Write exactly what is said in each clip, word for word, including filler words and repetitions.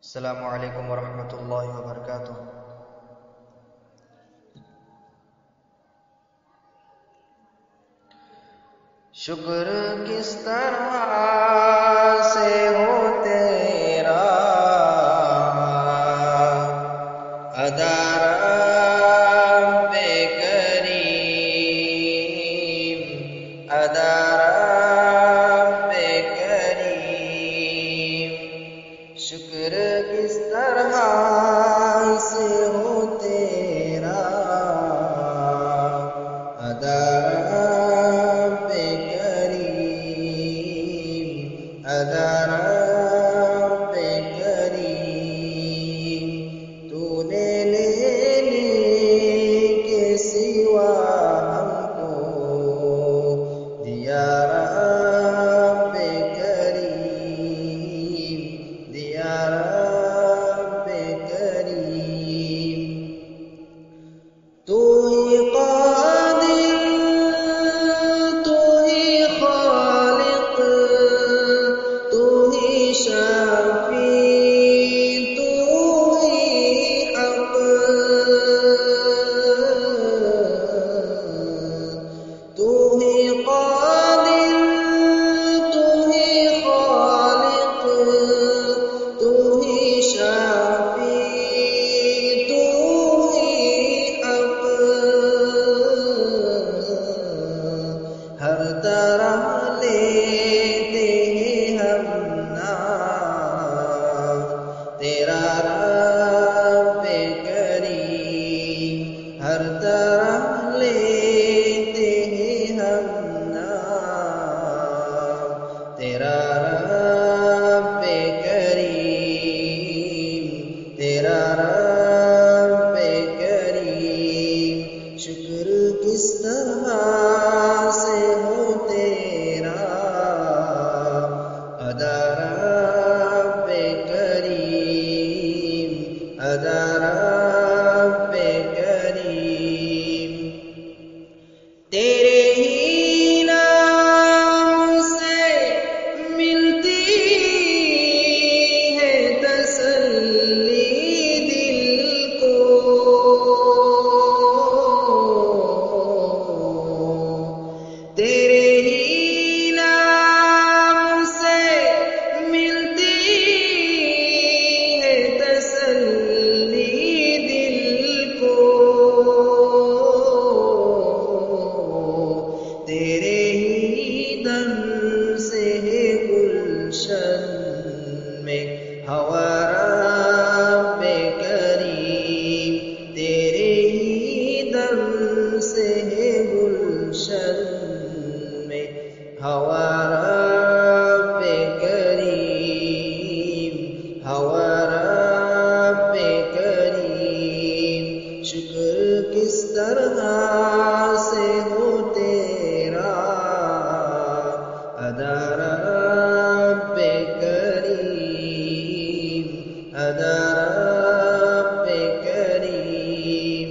السلام عليكم ورحمة الله وبركاته. شکر کس طرح سے ہو تیرا، ادا رب کریم، ادا رب کریم۔ شکر کس طرح سے ہو تیرا، ادا رب کریم، ادا رب کریم۔ تو نے لینے کے سوا ہم کو دیا رب کریم، دیا رب کریم۔ تو ہی قادر، تو ہی خالق، تو ہی شافی، تو ہی حق۔ تو ہی قادر، تو ہی خالق، تو हवा रब्बे करीम, तेरे ही दम से है गुलशन में। हवा रब्बे करीम, हवा रब्बे करीम, शुक्र किस तरह से हो तेरा, अदा रब्बे करीम, अदा रब्बे करीम।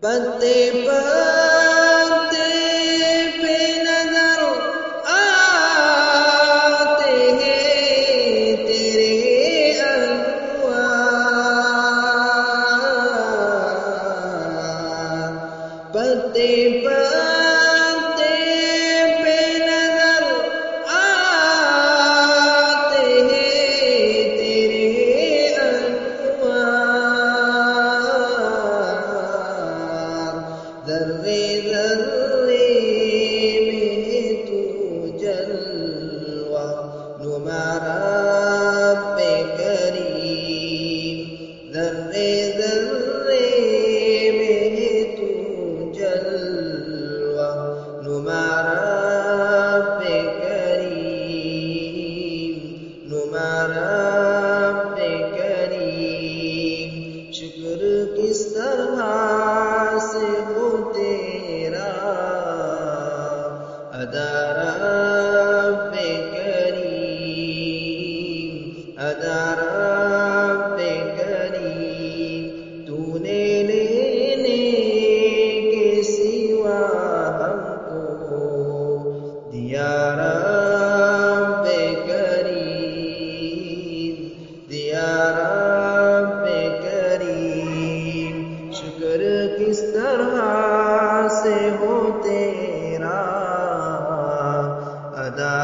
पत्ते पत्ते पे नजर आते हैं तेरे अनवार। पत्ते पत्ते पे नजर आते हैं तेरे अनवार। जर्रे जर्रे में है तू जलवा नुमा रब्बे करीम। जर्रे जर्रे में है तू जलवा नुमा रब्बे करीम, नुमा रब्बे करीम। शुक्र किस तरह से हो तेरा, अदा रब्बे करीम, अदा रब्बे करीम। तूने लेने के सिवा हमको दिया रब्बे करीम, दिया रब्बे करीम। शुक्र किस तरह से हो तेरा, अदा